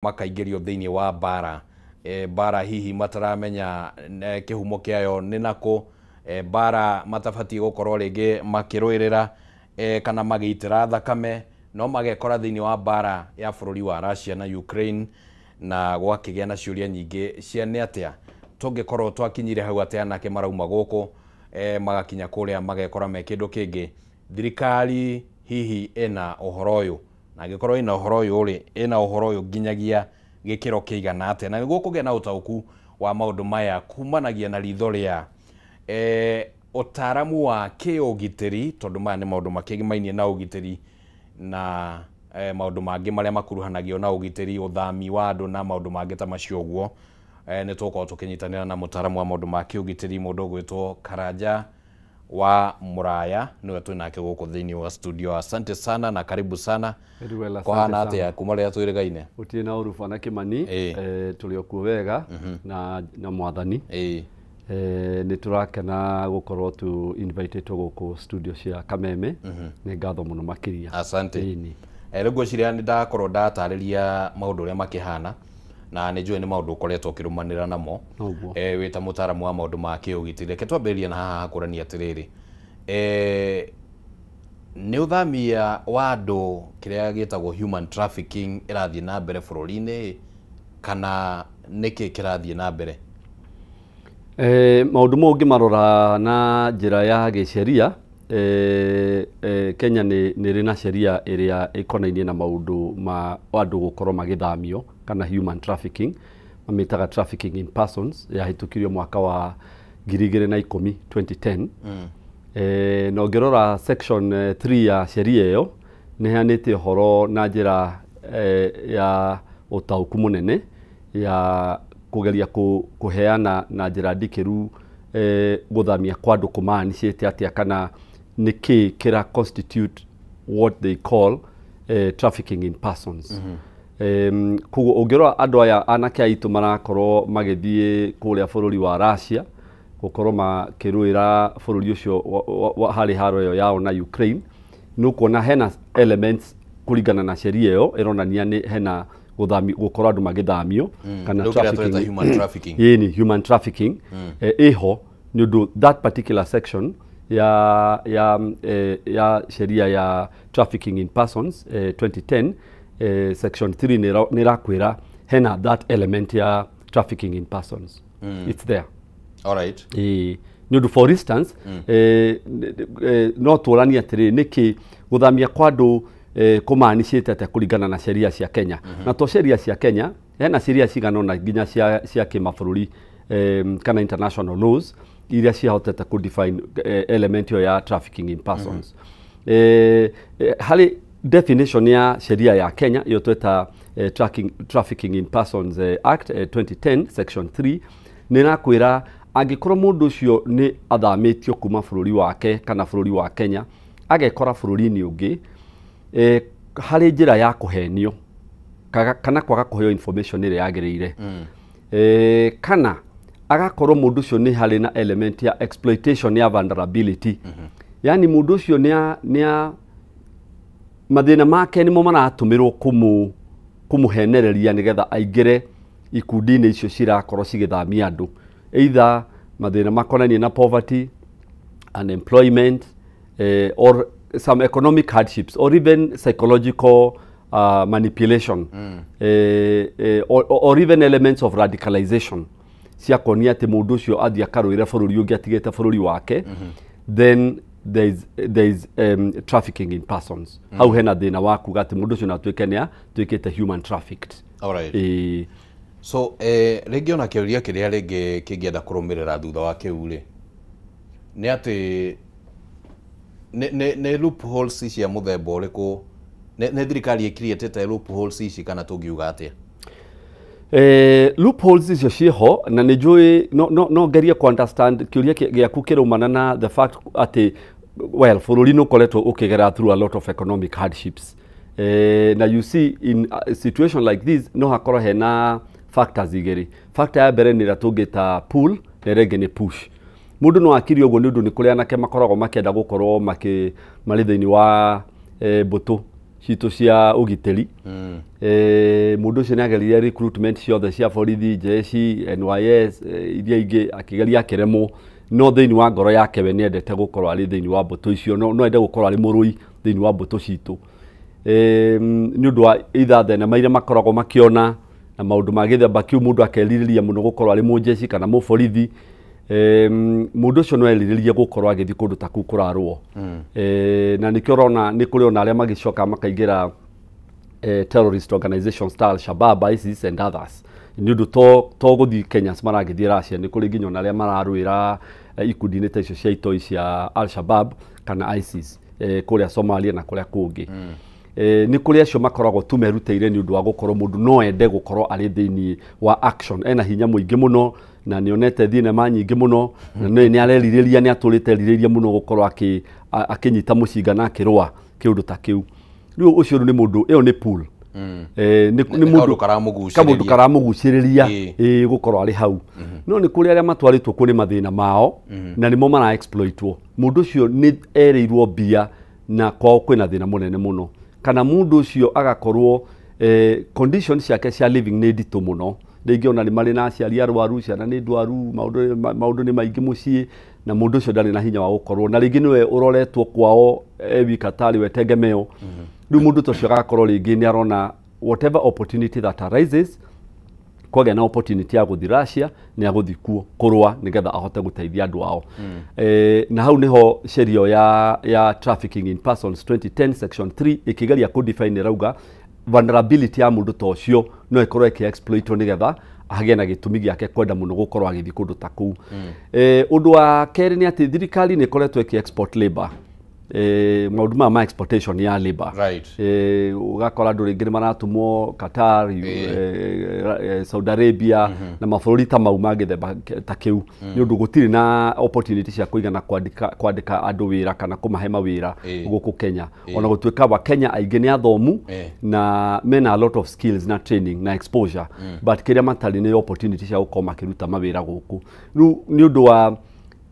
Makaingĩrio thĩinĩ wa mbara, mbara hihi mataramenya kĩhumo kĩayo nĩ nakũ, mbara matabatiĩ gũkorwo rĩngĩ makĩrũĩrĩra kana magĩitĩra thakame, no magekora thĩinĩ wa mbara ya bũrũri wa Russia na Ukraine, na gwakĩgĩa na ciũria nyingĩ cia nĩ atĩa tũngĩkorwo twakinyire hau, atĩ anake marauma gũkũ magakinya kũrĩa magekora me kĩndũ kĩngĩ. Thirikari hihi ĩna ũhoro ũyũ? Na angĩkorwo ĩna ũhoro ũyũ rĩ, ĩna ũhoro ũyũ nginyagia gĩkĩro kĩigana atĩa? Na nĩguo kũgĩa na ũtaũku wa maũndũ maya kumanagia na ritho rĩa ũtaaramu wa kĩũgitĩri, tondũ maya nĩ maũndũ makĩgimainie na ũgitĩri na maũndũ mangĩ marĩa makuruhanagio na ũgitĩri, ũthami wa andũ na maũndũ mangĩ ta macio ũguo, nĩ tũgũkorwo tũkĩnyitanĩra na mũtaaramu wa maũndũ ma kĩũgitĩri, mũndũ ũgwĩtwo Karanja wa Muraya, nĩwe twĩ nake gũkũ thĩinĩ wa studio. Asante sana na karibu sana. Very well, asante Kũhana sana. atĩa kuma rĩrĩa twĩrĩgaine? Gũtirĩ na ũru, bwana Kimani. Tũrĩ o kuo wega na Mwathani. Nĩ tũrakena gũkorwo tu invitĩtwo gũkũ studio cia Kameme. Nĩ ngatho mũno makĩria. Asante. Ĩni. Rĩu ngwĩciria nĩ ndakorwo ndatarĩria maũndũ ũrĩa makĩhana, na nĩ njũĩ nĩ maũndũ ũkoretwo ũkĩrũmanĩra namo. Noguo. Wĩ ta mũtaaramu wa maũndũ ma kĩũgitĩri, reke twambĩrĩrie na haha hakũrania atĩrĩrĩ, nĩ ũthamia wa andũ, kĩrĩa gĩtagwo human trafficking, ĩrathiĩ na mbere bũrũri-inĩ, kana nĩkĩ kĩrathiĩ na mbere? Maũndũ mau ũngĩmarora na njĩra ya gĩsheria, Kenya nĩ ĩrĩ na sheria ĩrĩa ĩkonainie na maũndũ ma andũ gũkorwo magĩthamio kana human trafficking, mamĩtaga Trafficking in Persons, yahĩtũkirio mwaka wa 2010, 2010. Na ũngĩrora section 3 ya sheria ĩyo, nĩ heanĩte ũhoro na njĩra ya ũtaũku mũnene ya kũgeria kũheana na njĩra ndikĩru gũthamia kwa andũ kũmanicĩte atĩa, kana nĩkĩ kĩra constitute what they call trafficking in persons. Koguo ũngĩrora andũ aya, anake aitũ marakorwo magĩthiĩ kũrĩa bũrũri wa Russia gũkorwo makĩrũĩra bũrũri ũcio harĩ haro ĩyo yao na Ukraine, nĩ ũkuona hena elements kũringana na sheria ĩyo ĩronania nĩ hena gũthami, gũkorwo andũ magĩthamio kana Rĩu kĩrĩa tũreta human trafficking. Ĩni, human trafficking ĩho nĩ ũndũ that particular section ya sheria ya Trafficking in Persons 2010, section 3 nĩ ĩrakwĩra hena that element ya trafficking in persons. It's there. Alright. Ĩĩ, nĩ ũndũ for instance, no tũranie atĩrĩ, nĩkĩ gũthamia kwa andũ kũmanicĩte atĩa kũringana na sheria cia Kenya? Na to sheria cia Kenya, hena sheria cigana ũna nginya cia kĩmabũrũri kana international laws iria ciahotete kũ define element ĩyo ya trafficking in persons. Harĩ definition ya sheria ya Kenya ĩyo tweta Trafficking in Persons Act 2010 section 3, nĩ ĩrakwĩra angĩkorwo mũndũ ũcio nĩ athamĩtio kuma bũrũri wake kana bũrũri wa Kenya agekora bũrũri-inĩ ũngĩ harĩ njĩra ya kũhenio kana kwaga kũheo information ĩrĩa yagĩrĩire, kana agakorwo mũndũ ũcio nĩ harĩ na element ya exploitation ya vulnerability, yani mũndũ ũcio nĩ a mathĩna make nĩmo maratũmĩrwo kũmũhenereria nĩgetha aingĩre ikundi-inĩ icio cirakorwo cigĩthamia andũ, either mathĩna makonainie na poverty, unemployment, or some economic hardships, or even psychological manipulation, or even elements of radicalization cia kuonia atĩ mũndũ ũcio athiĩ akarũĩre bũrũri ũngĩ atigĩte bũrũri wake, then there is trafficking in persons. Hau hena thĩna wa kuga atĩ mũndũ ũcio no atuĩke nĩ atuĩkĩte human trafficked. Alright. Ĩĩ. So rĩngĩ ona kĩũria kĩrĩa rĩngĩ kĩngĩenda kũrũmĩrĩra thutha wa kĩu rĩ, nĩ atĩ nĩ loopholes cia mũthemba ũrĩkũ nĩ thirikari ĩcreatĩte loopholes ici, kana tũngiuga atĩa? Loopholes icio ciĩho, na nĩ njũĩ no ngerie ku understand kĩũria gĩaku kĩraumana na the fact atĩ, well, bũrũri nĩ ũkoretwo ũkĩgera through a lot of economic hardships, na you see, in a situation like this no hakorwo hena factors igĩrĩ. Factor ya mbere nĩ ĩrĩa tũngĩta pull, na ĩrĩa ĩngĩ nĩ push. Mũndũ no akiri ũguo nĩ ũndũ nĩ kũrĩ anake makoragwo makĩenda gũkorwo marĩ thĩinĩ wa mbũtũ. citũ cia ũgitĩri. Mũndũ ũcio nĩ ageririe recruitment ciothe cia borithi, jeshi, NYS, iria ingĩ akĩgeria akĩremwo, no thĩinĩ wa ngoro yake we nĩendete gũkorwo arĩ thĩinĩ wa mbũtũ icio, no ende gũkorwo arĩ mũrũi thĩinĩ wa mbũtũ citũ. Nĩ ũndũ wa either thenema iria makoragwo makĩona na maũndũ ma gĩthemba kĩu, mũndũ akerirĩria mũno gũkorwo arĩ mũjeshi kana mũborithi. Mũndũ ũcio no erirĩrie gũkorwo agĩthiĩ kũndũ ta kũu kũrarũo. Na nĩkĩo ũrona nĩ kũrĩ ona arĩa magĩcoka makaingĩra terrorist organizations ta Al-Shabaab, ISIS and others. Nĩ ũndũ to gũthiĩ Kenya maragĩthiĩ Russia, nĩ kũrĩ nginya ona arĩa mararũĩra ikundi-inĩ ta icio cia itoi cia Al-Shabaab kana ISIS kũrĩa Somalia na kũrĩa kũngĩ. Nĩ kũrĩ acio makoragwo tu merutĩire nĩ ũndũ wa gũkorwo mũndũ no ende gũkorwo arĩ thĩinĩ wa action, ena hinya mũingĩ mũno na nĩonete thinema nyingĩ mũno, na nĩ arerirĩria, nĩ atũrĩte erirĩria mũno gũkorwo akĩnyita mũcinga na akĩrũa kĩũndũ ta kĩu. Rĩu ũcio nĩ mũndũ, ĩyo nĩ pool. Nĩ mũndũ karamũgucĩrĩria, karamũgucĩrĩria gũkorwo arĩ hau. No nĩ kũrĩ arĩa matwarĩtwo kũrĩ mathĩna mao na nĩmo mara exploitwo. Mũndũ ũcio nĩ erĩirwo mbia na kwao kwĩna thĩna mũnene mũno, kana mũndũ ũcio agakorwo conditions ciake cia living nĩ nditũ mũno, rĩngĩ ona nĩ marĩ na aciari arwaru, ciana nĩ ndwaru, maũndũ nĩ maingĩ mũciĩ, na mũndũ ũcio ndarĩ na hinya wa gũkorwo, na rĩngĩ nĩwe ũroretwo kwao e wika tarĩ we tegemeo. Rĩu mũndũ ta ũcio agakorwo rĩngĩ nĩ arona whatever opportunity that arises, kwagĩa na opportunity ya gũthiĩ Russia, nĩ agũthiĩ kuo kũrũa nĩgetha ahote gũteithia andũ ao. Na hau nĩho sheria ya Trafficking in Persons 2010 section 3 ĩkĩgeria kũ define, ĩrauga vulnerability ya mũndũ ta ũcio no ĩkorwo ĩkĩ exploitwo nĩgetha agĩe na gĩtũmi gĩake kwenda mũno gũkorwo agĩthiĩ kũndũ ta kũu. Ũndũ wa kerĩ nĩ atĩ thirikari nĩ ĩkoretwo ĩkĩ export labor, maũndũ maya ma exportation ya labor. Ũgakora andũ rĩngĩ nĩ maratũmwo Qatar, Saudi Arabia na mabũrũri ta mau ma gĩthemba ta kĩu, nĩ ũndũ gũtirĩ na opportunity cia kũigana kwandĩka andũ wĩra kana kũmahe mawĩra gũkũ Kenya. Ona gũtuĩka wa Kenya aingĩ nĩ athomu na mena a lot of skills na training na exposure, but kĩrĩa matarĩ nĩ opportunity cia gũkorwo makĩruta mawĩra gũkũ. Rĩu nĩ ũndũ wa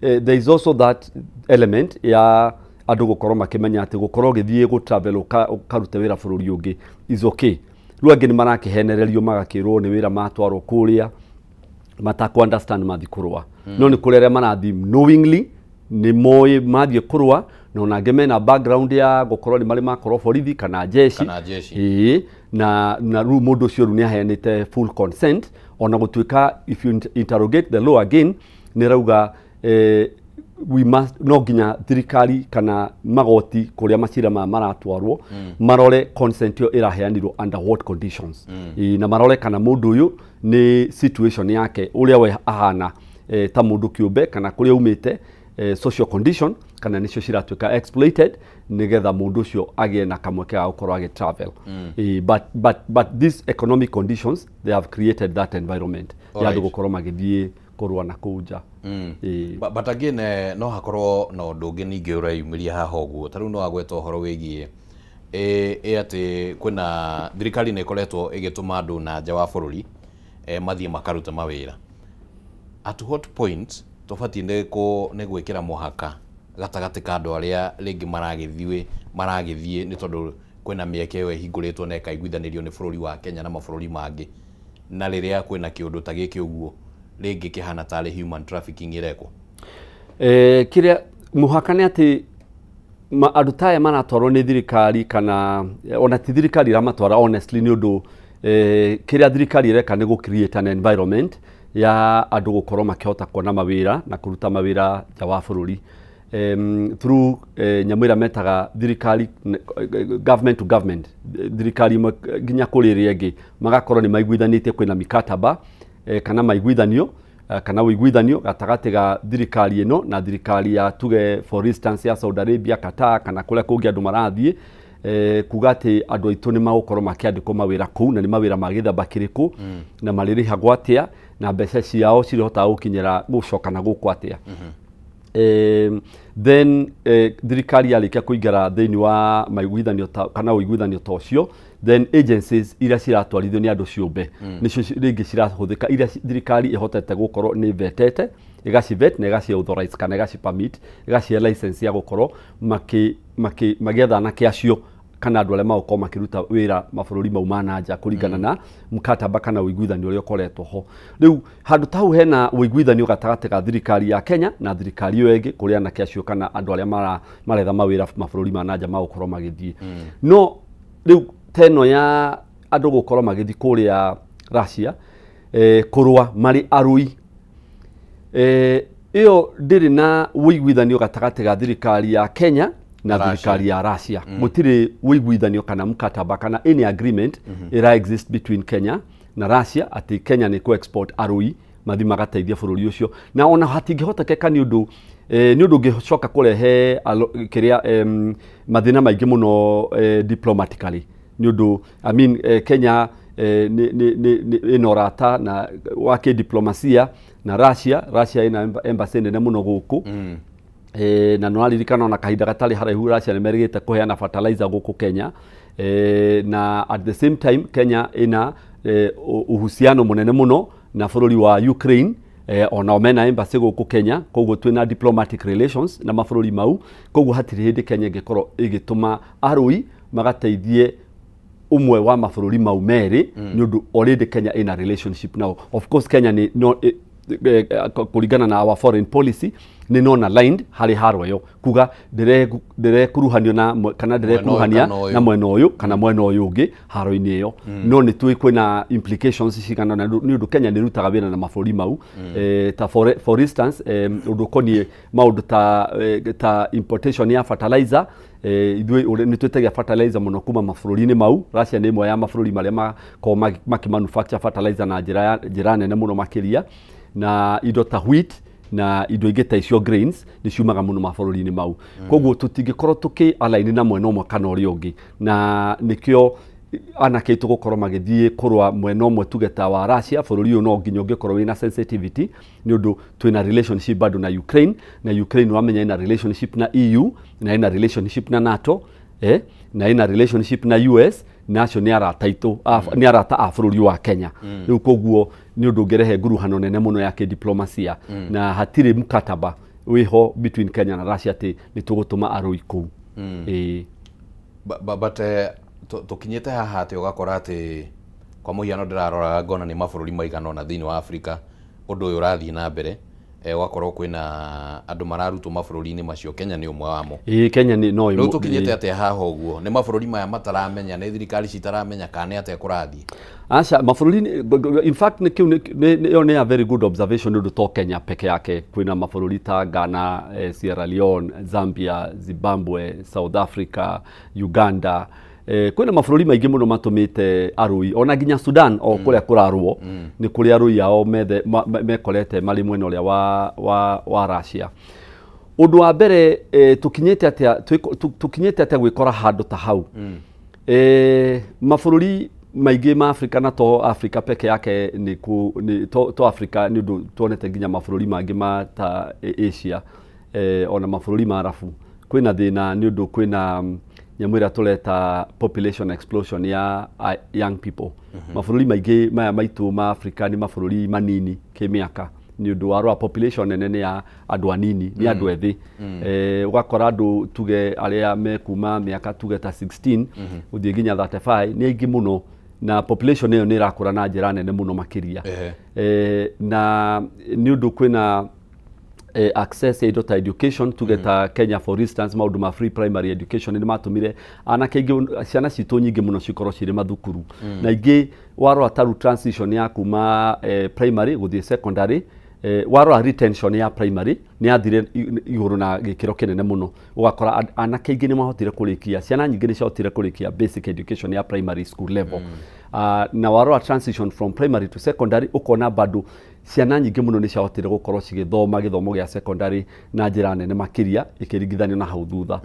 there is also that element ya andũ gũkorwo makĩmenya atĩ gũkorwo ũgĩthiĩ gũ travel ũkarute wĩra bũrũri ũngĩ is okay. Rĩu angĩ nĩ marakĩhenererio magakĩrwo nĩ wĩra matwarwo kũrĩa matakũ understand mathiĩ kũrũa. No nĩ kũrĩ arĩa marathiĩ knowingly, nĩ moĩ mathiĩ kũrũa, na ona angĩ mena background ya gũkorwo nĩ marĩ makorwo borithi kana jeshi. Ĩĩ, na rĩu mũndũ ũcio rĩu nĩ aheanĩte full consent, ona gũtuĩka if you interrogate the law again nĩ rauga we must no nginya thirikari kana magoti kuria macira maya maratwarwo marore consent yo iraheanirwo under what conditions. Na marore kana mundu uyu ni situation yake uria we ahana ta mundu kiumbe kana kuria umite social condition kana nicio ciratuika exploited nigetha mundu ucio agie na kamweke ga gukorwo agi travel. But these economic conditions, they have created that environment ya andu gukorwo magithie kurwa na kuu nja. But again no hakorwo na undu ungi ningi ureyumiria haha uguo ta riu no agweta uhoro wigie ati kwina thirikari ni ikoretwo igituma andu na nja wa bururi mathie makarute mawira. At what point tubatie ni gwikira muhaka gatagati ka andu aria ringi maragithie ni tondu kwina mieke iyo ihinguritwo na ikaiguithanirio ni bururi wa Kenya na mabururi mangi, na riria kwina kiundu ta giki uguo ringi kihana tari human trafficking irekwo? Kiria muhaka ni ati andu ta aya maratwarwo ni thirikari kana ona ti thirikari iramatwara honestly, ni undu kiria thirikari ireka ni gu create an environment ya andu gukorwo makihota kuona mawira na kuruta mawira nja wa bururi through nyamu ira metaga thirikari government to government, thirikari imwe nginya kuri iria ingi magakorwo ni maiguithanitie kwina mikataba kana maiguithanio kana uiguithanio gatagati ga thirikari ino na thirikari ya tuge for instance ya Saudi Arabia, Qatar kana kuria kungi andu marathie kuga ati andu aitu ni magukorwo makiandikwo mawira kuu na ni mawira ma githamba kiriku na maririhagwo atia na mbeca ciao cirihotaga gukinyira gucoka na guku atia. Then thirikari yarikia kuingĩra thĩinĩ wa maiguithanio kana ũiguithanio ta ũcio, then agencies iria ciratwarithio nĩ andũ ciũmbe nĩcio rĩngĩ cirahũthĩka iria thirikari ĩhotete gũkorwo nĩ vetete ĩgacivet na ĩgaci authorize kana ĩgaci permit ĩgacihe license ya gũkorwo magĩetha anake acio kana andũ arĩa magũkorwo makĩruta wĩra mabũrũri mau ma na nja kũringana na mkataba kana ũiguithanio ũrĩa ũkoretwo ho. Rĩu handũ ta hau hena ũiguithanio gatagatĩ ga thirikari ya Kenya na thirikari ĩyo ĩngĩ kũrĩ anake acio kana andũ arĩa maretha mawĩra mabũrũri ma na nja magũkorwo magĩthiĩ. No rĩu teno ya andũ gũkorwo magĩthiĩ kũrĩa Russia kũrũa marĩ arũi, ĩyo ndĩrĩ na ũiguithanio gatagatĩ ga thirikari ya Kenya na thirikari ya Russia. Gũtirĩ ũiguithanio kana mkataba kana any agreement ĩra exist between Kenya na Russia atĩ Kenya nĩ kũ-export arũi mathi magateithia bũrũri ũcio, na ona hatingĩhotekeka nĩ ũndũ nĩ ũndũ ũngĩcoka kũrehe kĩrĩa mathĩna maingĩ mũno diplomatically nĩ ũndũ I mean, Kenya ĩna ũrata na wa kĩdiplomasia na Russia. Russia ĩna embassy nene mũno gũkũ. Na no aririkana ona kahinda gatarĩ haraihu Russia nĩ merĩgĩte kũheana fertilizer gũkũ Kenya. Na at the same time Kenya ĩna uhusiano mũnene mũno na bũrũri wa Ukraine. Ona mena embassy gũkũ Kenya, koguo twĩna diplomatic relations na mabũrũri mau, koguo hatirĩ hĩndĩ Kenya ĩngĩkorwo ĩgĩtũma arũi magateithie ũmwe wa mabũrũri mau merĩ nĩ ũndũ already Kenya ĩna relationship nao. Of course Kenya nĩ no kũringana na our foreign policy nĩ non aligned harĩ haro ĩyo, kuga ndĩrekuruhanio na kana ndĩrekuruhania na mwena ũyũ kana mwena ũyũ ũngĩ haro-inĩ ĩyo. No nĩ tũĩ kwĩna implications cigana na nĩ ũndũ Kenya nĩ ĩrutaga wĩra na mabũrũri mau. Ta for instance ũndũ ũkoniĩ maũndũ ta importation ya fertilizer. Ithuĩ nĩ twĩtagia fertilizer mũno kuma mabũrũri-inĩ mau. Russia nĩ ĩmwe ya mabũrũri marĩa makoragwo makĩmanufacture fertilizer na njĩra nene mũno makĩria, na indo ta wheat na indo ingĩ ta icio grains nĩ ciumaga mũno mabũrũri-inĩ mau. Koguo tũtingĩkorwo tũkĩ align na mwena ũmwe kana ũrĩa ũngĩ, na nĩkĩo anake aitũ gũkorwo magĩthiĩ kũrũa mwena ũmwe tuge ta wa Russia. Bũrũri ũyũ no nginya ũngĩkorwo wĩna sensitivity nĩ ũndũ twĩna relationship bado na Ukraine, na Ukraine wamenya ĩna relationship na EU na ĩna relationship na NATO, na ĩna relationship na US, na acio nĩ arata aitũ, nĩ arata a bũrũri wa Kenya. Rĩu koguo nĩ ũndũ ũngĩrehe nguruhano nene mũno ya kĩdiplomasia, na hatirĩ mkataba wĩho between Kenya na Russia atĩ nĩ tũgũtũma arũi kũu. But tũkinyĩte haha atĩ ũgakora atĩ kwa mũhiano ndĩraroraga ngona nĩ mabũrũri maigana ũna thĩinĩ wa Afrika ũndũ ũyũ ũrathiĩ na mbere, ũgakorwo kwĩna andũ mararutwo mabũrũri-inĩ macio. Kenya nĩ ũmwe wamo. Kenya nĩ no rĩu tũkinyĩte atĩa haha ũguo? Nĩ mabũrũri maya mataramenya, nĩ thirikari citaramenya, kana nĩ atĩa kũrathiĩ? Aca, mabũrũri in fact nĩ kĩu ĩyo nĩ a very good observation nĩ ũndũ to Kenya peke yake, kwĩna mabũrũri ta Ghana, Sierra Leone, Zambia, Zimbabwe, South Africa, Uganda. Kwĩna mabũrũri maingĩ mũno matũmĩte arũi ona nginya Sudan o kũrĩa kũrarũo nĩ kũrĩa arũi ao mekorete marĩ mwena ũrĩa wa Russia. Ũndũ wa mbere, tũkinyĩte atĩa gwĩkora handũ ta hau? Mabũrũri maingĩ ma Afrika na to Afrika peke yake nĩ to Afrika nĩ ũndũ tuonete nginya mabũrũri mangĩ ma ta Asia, ona mabũrũri ma Arabu kwĩna thĩna nĩ ũndũ kwĩna nyamũ ĩrĩa tũreta population explosion ya young people. Mabũrũri maingĩ maya maitũ ma Afrika nĩ mabũrũri manini kĩmĩaka nĩ ũndũ wa population nene nĩ ya andũ anini, nĩ andũ ethĩ. Ũgakora andũ tuge arĩa mekuma mĩaka tuge ta 16 gũthiĩ nginya 35 nĩ aingĩ mũno, na population ĩyo nĩ ĩrakũra na njĩra nene mũno makĩria. Na nĩ ũndũ kwĩna access ya indo ta education tuge ta Kenya for instance maũndũ ma free primary education nĩ matũmire anake aingĩ, ciana citũ nyingĩ mũno cikorwo cirĩ mathukuru. Na ingĩ warora ta rĩu transition ya kuma primary gũthiĩ secondary, warora retention ya primary nĩ yathire igũrũ na gĩkĩro kĩnene mũno. Ũgakora anake aingĩ nĩ mahotire kũrĩkia, ciana nyingĩ nĩ ciahotire kũrĩkia basic education ya primary school level. Na warora transition from primary to secondary ũkona bado ciana nyingĩ mũno nĩ ciahotire gũkorwo cigĩthoma gĩthomo gĩa secondary na njĩra nene makĩria ĩkĩringithanio na hau thutha.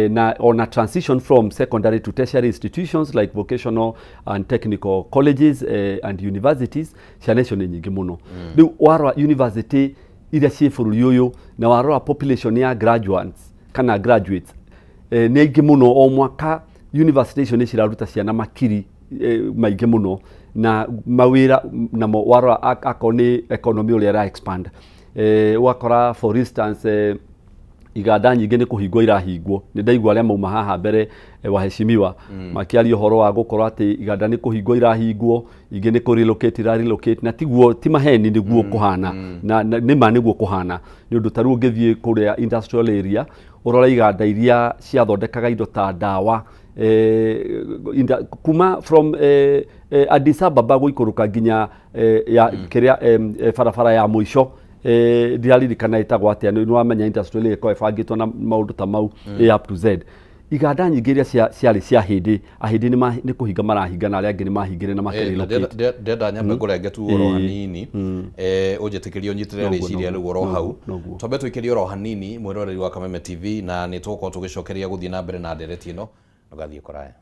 Na ona transition from secondary to tertiary institutions like vocational and technical colleges and universities ciana icio nĩ nyingĩ mũno. Rĩu warora university iria ciĩ bũrũri ũyũ na warora population ya graduates kana graduates, nĩ aingĩ mũno. O mwaka university icio nĩ ciraruta ciana makiri maingĩ mũno, na mawĩra namo warora akorwo nĩ economy ũrĩa ĩra expand, ũgakora for instance, Iganda nyingĩ nĩ kũhingwo irahingwo. Nĩ ndaigua arĩa mauma haha mbere waheshimiwa makĩaria ũhoro wa gũkorwo atĩ iganda nĩ kũhingwo irahingwo, ingĩ nĩ kũ relocate ira relocate, na tiguo, ti maheni, nĩguo kũhana na nĩ ma nĩguo kũhana. Nĩ ũndũ ta rĩu ũngĩthiĩ kũrĩa industrial area ũrore iganda iria ciathondekaga indo ta ndawa kuma from Addis Ababa gũikũrũka nginya ya kĩrĩa barabara ya mũico, ndiraririkana ĩtagwo atĩa, nĩ wamenya industrial area ĩkoragwo ĩbangĩtwo na maũndũ ta mau A up to Z. Iganda nyingĩ iria ciarĩ cia hĩndĩ ahĩndĩ nĩ kũhinga marahinga, na arĩa angĩ nĩ mahingire na makĩrelocate. Ndĩrenda nyambe ngũrenge tu oro hanini, ũnjĩtĩkĩrie ũnyitĩrĩre rĩciria rĩu oro hau, twambe tũikĩrie oro hanini mwĩroreri wa Kameme TV, na nĩ tũgũkorwo tũgĩcokeria gũthiĩ na mbere na ndereti ĩno. Ndũgathiĩ kũraya.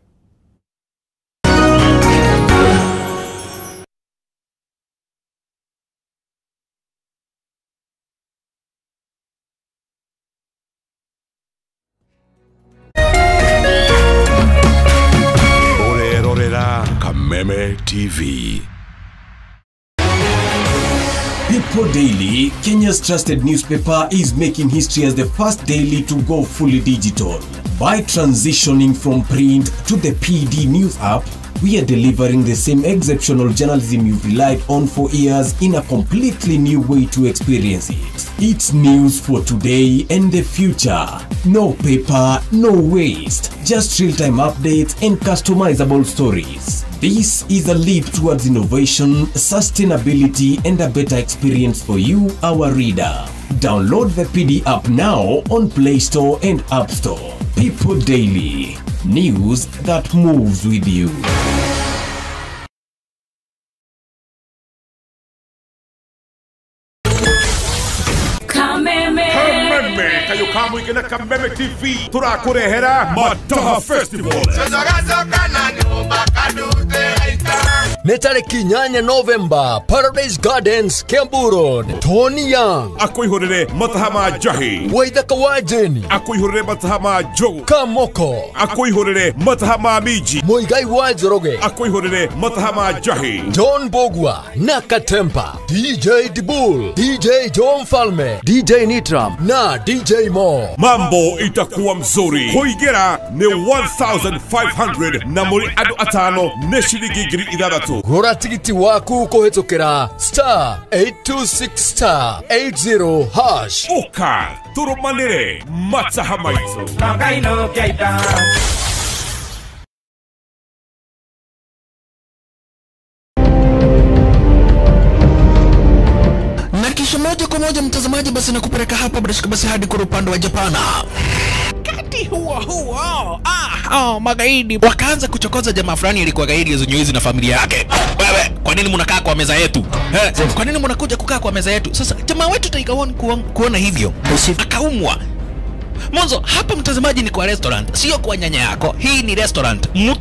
Kameme TV. People Daily, Kenya's trusted newspaper, is making history as the first daily to go fully digital. By transitioning from print to the PD News app, we are delivering the same exceptional journalism you've relied on for years in a completely new way to experience it. It's news for today and the future. No paper, no waste, just real-time updates and customizable stories. This is a leap towards innovation, sustainability, and a better experience for you, our reader. Download the PD app now on Play Store and App Store. People Daily, news that moves with you. Kameme Kameme Kameme TV turakurehera Mataha Festival. Nĩ tarĩki 8 November, Paradise Gardens, Kiambu Road. Tony Young akwĩhũrĩre mataha ma njahi, Waithaka wa Jeni akwĩhũrĩre mataha ma njogu, Kamoko akwĩhũrĩre mataha ma minji, Muigai wa Njoroge akwĩhũrĩre mataha ma njahi, John Bogwa na Katempa, DJ Dibul, DJ John Falme, DJ Nitram na DJ Mo. Mambo itakuwa mzuri. Kuingĩra nĩ 1500 na mũrĩ andũ atano nĩ ciringi 6000. Gũra tigiti waku kũhĩtũkĩra star 826 star 80 hash. Ũka tũrũmanĩre mataha maitũ. Na kisha moja kwa moja mtazamaji, basi nakupeleka hapa basi hadi kwa upande wa Japana. Kati huo huo magaidi wakaanza kuchokoza jamaa fulani alikuwa gaidi hizo na familia yake. Wewe, kwa nini mnakaa kwa meza yetu? Kwa nini mnakuja kukaa kwa meza yetu? Sasa jamaa wetu Tiger One kuona hivyo akaumwa. Mwanzo hapa mtazamaji ni kwa restaurant, sio kwa nyanya yako. Hii ni restaurant. Mtu